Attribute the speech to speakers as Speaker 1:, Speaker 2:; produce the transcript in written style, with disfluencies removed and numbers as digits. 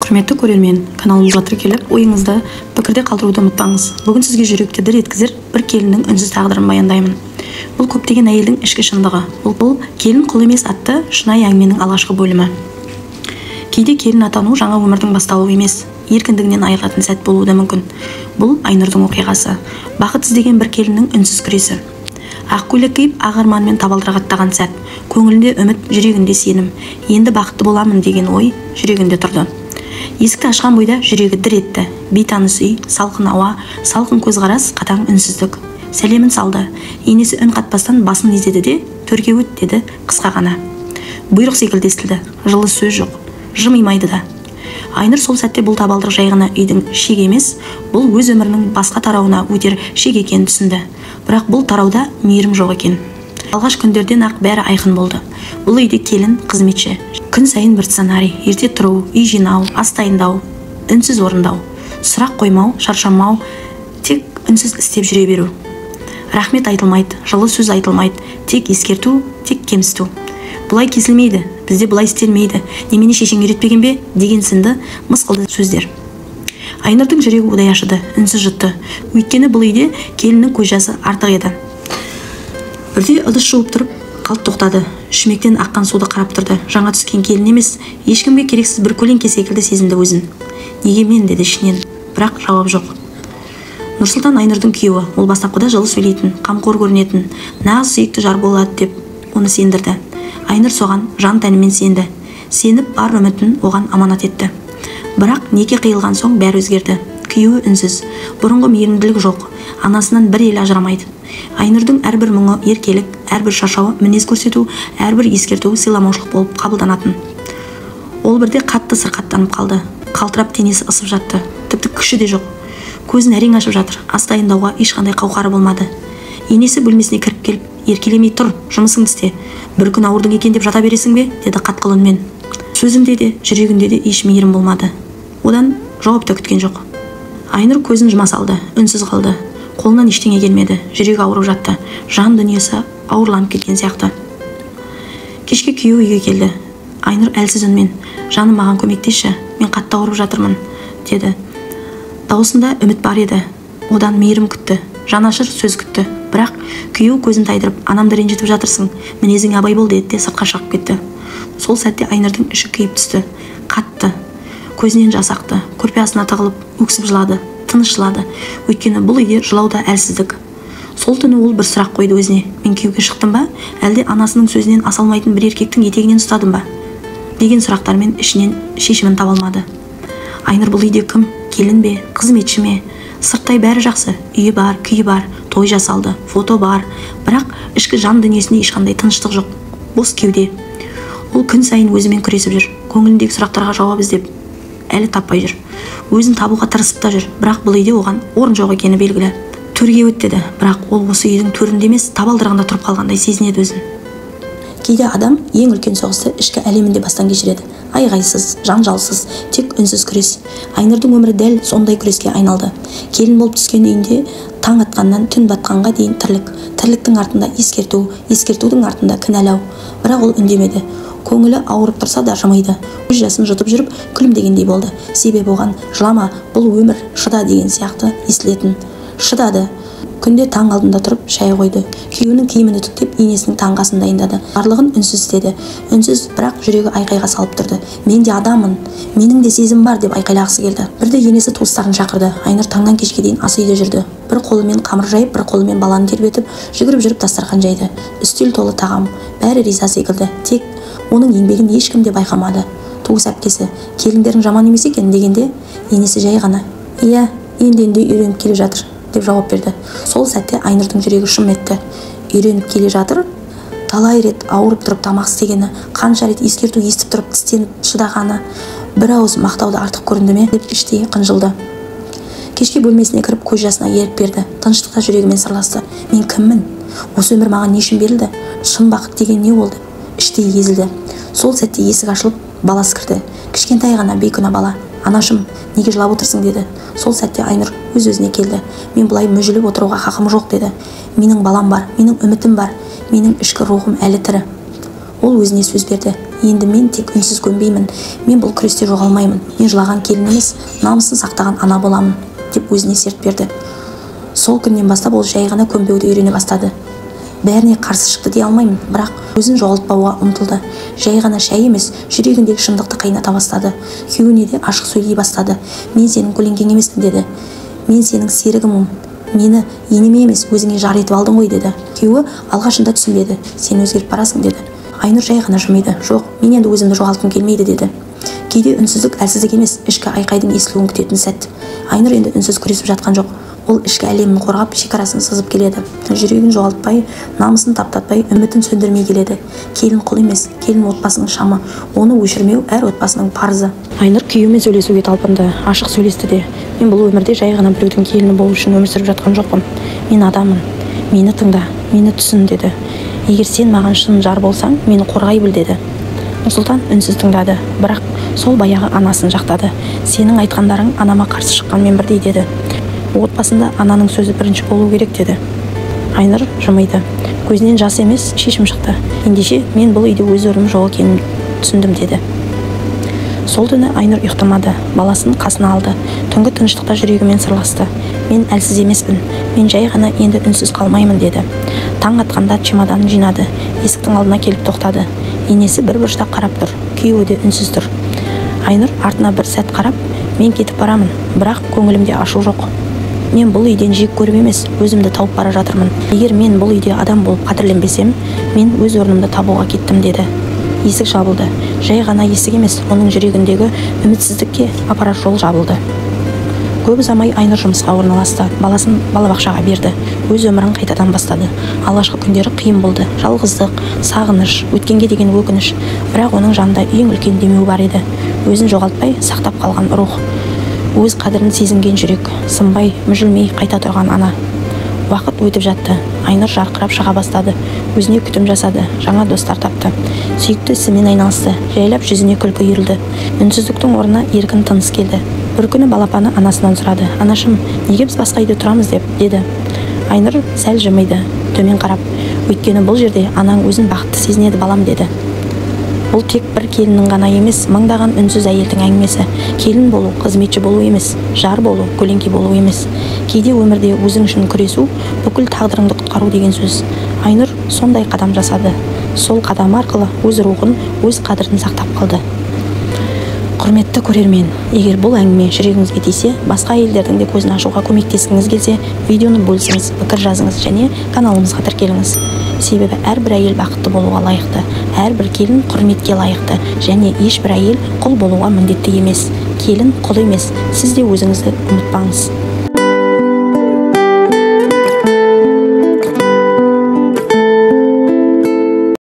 Speaker 1: Құрметті көрермен, каналымызға тіркеліп, ойыңызды пікірде қалдыруды ұмытпаңыз. Бүгін сізге жүректі дір еткізер бір келіннің үнсіз тағдырын баяндаймын. Бұл көптеген әйелдің ішкі шындығы. Бұл келін құл емес атты шынайы әңгіменің алғашқы бөлімі. Кейде келін атану жаңа өмірдің басталуы емес, еркіндігінен айырылатын сәт болуы да мүмкін. Бұл Айнұрдың оқиғасы. Бақыт іздеген бір келіннің үнсіз күресі. Ақ көйлек киіп, ақ арманмен табалдырық аттаған сәт. Көңілінде үміт, жүрегінде сенім. Енді бақытты боламын деген ой жүрегінде тұрды. Есікті ашқан бойда жүрегі дір етті. Бейтаныс үй, салқын ауа, салқын көзқарас, қатаң үнсіздік. Сәлемін салды. Енесі үн қатпастан басын изеді де, төрге өт деді қысқа ғана. Бұйрық секілді естілді. Жылы сөз жоқ. Жымимайды да. Айнұр сол сәтте бұл табалдырық жай ғана үйдің шегі емес, бұл өз өмірінің басқа тарауына өтер шек екенін түсінді. Бірақ бұл тарауда мейірім жоқ екен. Алғаш күндерден ақ бәрі айқын болды. Бұл үйде келін қызметші. Күн сайын бір сценарий: ерте тұру, үй жинау, ас дайындау, үнсіз орындау. Сұрақ қоймау, шаршамау, тек үнсіз істеп жүре беру. Рахмет айтылмайды, жылы сөз айтылмайды, тек ескерту, тек кемсіту. Бұлай кесілмейді, бізде бұлай істелмейді, немене шешең үйретпеген бе деген сынды мысқылды сөздер. Айнұрдың жүрегі удай ашыды, үнсіз жұтты. Өйткені бұл үйде келіннің көз жасы артық еді. Бірде ыдыс жуып тұрып, қалт тоқтады. Шүмектен аққан суды қарап тұрды. Жаңа түскен келін емес, ешкімге керексіз бір көлеңке секілді сезінді өзін. Неге мен, деді ішінен, бірақ жауап жоқ. Нұрсұлтан Айнұрдың күйеуі. Ол бастапқыда жылы сөйлейтін, қамқор көрінетін, нағыз сүйікті жар болады деп оны сендірді. Айнұр соған жан тәнімен сенді. Сеніп бар үмітін оған аманат етті. Бірақ неке қиылған соң бәрі өзгерді. Күйеуі үнсіз, бұрынғы мейірімділік жоқ, анасынан бір елі ажырамайды. Айнұрдың әрбір мұңы еркелік, әрбір шаршауы мінез көрсету, әрбір ескерту сыйламаушылық болып қабылданатын. Ол бірде қатты сырқаттанып қалды. Қалтырап денесі ысып жатты. Тіпті күші де жоқ. Көзін әрең ашып жатыр. Ас дайындауға ешқандай қауқары болмады. Енесі бөлмесіне кіріп келіп, еркелемей тұр, жұмысыңды істе. Бір күн ауырдың екен деп жата бересің бе, деді қатқыл үнмен. Сөзінде де, жүрегінде де еш мейірім болмады. Одан жауап та күткен жоқ. Айнұр көзін жұма салды, үнсіз қалды. Қолынан ештеңе келмеді, жүрегі ауырып жатты. Жан дүниесі ауырланып кеткен сияқты. Кешке күйеуі үйге келді. Айнұр әлсіз үнмен, жаным маған көмектесші, мен қатты ауырып жатырмын, деді. Дауысында үміт бар еді. Одан мейірім күтті, жанашыр сөз күтті. Бірақ күйеуі көзін тайдырып, анамды ренжітіп жатырсың, мінезің абай бол деді де сыртқа шығып кетті. Сол сәтте Айнұрдың іші күйіп түсті. Қатты. Көзінен жас ақты, көрпе астына тығылып, өксіп жылады, тыныш жылады. Өйткені бұл үйде жылау да әлсіздік. Сол түні ол бір сұрақ қойды өзіне. Мен күйеуге шықтым ба? Әлде анасының сөзінен аса алмайтын бір еркектің етегінен ұстадым ба? Деген сұрақтармен ішінен шешімін таба алмады. Айнұр бұл үйде кім? Келін бе? Қызметші ме? Сырттай бәрі жақсы. Үйі бар, күйі бар, той жасалды, фото бар. Бірақ ішкі жан дүниесінде ешқандай тыныштық жоқ. Бос кеуде. Ол күн сайын өзімен күресіп жүр. Көңіліндегі сұрақтарға жауап іздеп әлі таппай жүр. Өзін табуға тырысып та жүр. Бірақ бұл үйде оған орын жоқ екені белгілі. Төрге өт деді. Бірақ ол осы үйдің төрінде емес, табалдырығында тұрып қалғандай сезінеді өзін. Кейде адам ең үлкен соғысты ішкі әлемінде бастан кешіреді. Айғайсыз, жанжалсыз, тек үнсіз күрес. Айнұрдың өмірі дәл сондай күреске айналды. Келін болып түскен үйінде таң атқаннан түн батқанға дейін тірлік. Тірліктің артында ескерту, ескертудің артында кінәлау. Бірақ ол үндемеді. Көңілі ауырып тұрса да жымиды. Көз жасын жұтып жүріп күлімдегендей болды. Себебі оған жылама, бұл өмір, шыда деген сияқты естілетін. Шыдады. Күнде таң алдында тұрып шай қойды. Күйеуінің киімін үтіктеп, енесінің таңғы асын дайындады. Барлығын үнсіз істеді. Үнсіз, бірақ жүрегі айқайға салып тұрды. Мен де адаммын, менің де сезім бар деп айқайлағысы келді. Бірде енесі туыстарын шақырды. Айнұр таңнан кешке дейін ас үйде жүрді. Бір қолымен қамыр жайып, бір қолымен баланы тербетіп, жүгіріп жүріп дастархан жайды. Үстел толы тағам, бәрі риза секілді. Тек оның еңбегін ешкім де байқамады. Туыс әпкесі, келіндерің жаман емес екен дегенде, енесі жай ғана, иә, енді-енді үйреніп келе жатыр деп жауап берді. Сол сәтте Айнұрдың жүрегі шым етті. Үйреніп келе жатыр? Талай рет ауырып тұрып тамақ істегені, қанша рет ескерту естіп тұрып тістеніп шыдағаны, бір ауыз мақтауды артық көрінді ме деп іштей қынжылды. Кешке бөлмесіне кіріп көз жасына ерік берді. Тыныштықта жүрегімен сырласты. Мен кіммін? Осы өмір маған не үшін берілді? Шын бақыт деген не болды? Іштей езілді. Сол сәтте есік ашылып, баласы кірді. Кішкентай ғана бейкүнә бала. Анашым, неге жылап отырсың деді. Сол сәтте Айнұр өз-өзіне келді. Мен бұлай мүжіліп отыруға хақым жоқ деді. Менің балам бар, менің үмітім бар, менің ішкі рухым әлі тірі. Ол өзіне сөз берді. Енді мен тек үнсіз көнбеймін. Мен бұл күресте жоғалмаймын. Мен жылаған келін емес, намысын сақтаған ана боламын, деп өзіне серт берді. Сол күннен бастап ол жай ғана көнбеуді үйрене бастады. Бәріне қарсы шықты дей алмаймын, бірақ өзін жоғалтпауға ұмтылды. Жай ғана шай емес, жүрегіндегі шындықты қайната бастады. Күйеуіне де ашық сөйлей бастады. Мен сенің көлеңкең емеспін, деді. Мен сенің серігімін. Мені енеме емес, өзіңе жар етіп алдың ғой, деді. Күйеуі алғашында түсінбеді. Сен өзгеріп барасың, деді. Айнұр жай ғана жымиды. Жоқ, мен енді өзімді жоғалтқым келмейді, деді. Кейде үнсіздік әлсіздік емес, ішкі айқайдың естілуін күтетін сәт. Айнұр енді үнсіз күресіп жатқан жоқ. Ол ішкі әлемін қорғап, шекарасын сызып келеді. Жүрегін жоғалтпай, намысын таптатпай, үмітін сөндірмей келеді. Келін құл емес, келін отбасының шамы. Оны өшірмеу әр отбасының парызы. Айнұр күйеуімен сөйлесуге талпынды, ашық сөйлесті де. Мен бұл өмірде жай ғана біреудің келіні болу үшін өмір сүріп жатқан жоқпын. Мен адаммын. Мені тыңда, мені түсін, деді. Егер сен маған шын жар болсаң, мені қорғай біл, деді. Нұрсұлтан үнсіз тыңдады, бірақ сол баяғы анасын жақтады. Сенің айтқандарың анама қарсы шыққанмен бірдей, деді. Отбасында ананың сөзі бірінші болу керек, деді. Айнұр жымиды. Көзінен жас емес, шешім шықты. Ендеше мен бұл үйде өз орным жоқ екенін түсіндім, деді. Сол түні Айнұр ұйықтамады, баласын қасына алды. Түнгі тыныштықта жүрегімен сырласты. Мен әлсіз емеспін, мен жай ғана енді үнсіз қалмаймын, деді. Таң атқанда чемоданын жинады, есіктің алдына келіп тоқтады. Енесі бір бұрышта қарап тұр, күйеуі де үнсіз тұр. Айнұр артына бір сәт қарап, мен кетіп барамын, бірақ көңілімде ашу жоқ. Мен бұл үйден жек көріп емес, өзімді тауып бара жатырмын. Егер мен бұл үйде адам болып қадірленбесем, мен өз орнымды табуға кеттім, деді. Есік жабылды. Жай ғана есік емес, оның жүрегіндегі үмітсіздікке апарар жол жабылды. Көп ұзамай Айнұр жұмысқа орналасты, баласын балабақшаға берді, өз өмірін қайтадан бастады. Алғашқы күндері қиын болды. Жалғыздық, сағыныш, өткенге деген өкініш. Бірақ оның жанында ең үлкен демеу бар еді. Өзін жоғалтпай сақтап қалған рух. Өз қадірін сезінген жүрек, сынбай, мүжілмей қайта тұрған ана. Уақыт өтіп жатты. Айнұр жарқырап шыға бастады. Өзіне күтім жасады, жаңа достар тапты. Сүйікті ісімен айналысты, жайлап жүзіне күлкі үйірілді. Үнсіздіктің орнына еркін тыныс келді. Бір күні балапаны анасынан сұрады. Анашым, неге біз басқа үйде тұрамыз деп, деді. Айнұр сәл жымиды, төмен қарап. Өйткені бұл жерде анаң өзін бақытты сезінеді, балам, деді. Бұл тек бір келіннің ғана емес, мыңдаған үнсіз әйелдің әңгімесі. Келін болу, қызметші болу емес, жар болу, көлеңке болу емес. Кейде өмірде өзің үшін күресу, бүкіл тағдырыңды құтқару деген сөз. Айнұр сондай қадам жасады. Сол қадамы арқылы өз рухын, өз қадірін сақтап қалды. Құрметті көрермен, егер бұл әңгіме жүрегіңізге тисе, басқа әйелдердің де көзін ашуға көмектескіңіз келсе, видеоны бөлісіңіз, пікір жазыңыз және каналымызға тіркеліңіз. Себебі әрбір әйел бақытты болуға лайықты, әрбір келін құрметке лайықты және ешбір әйел құл болуға міндетті емес. Келін құл емес, сіз де өзіңізді ұмытпаңыз.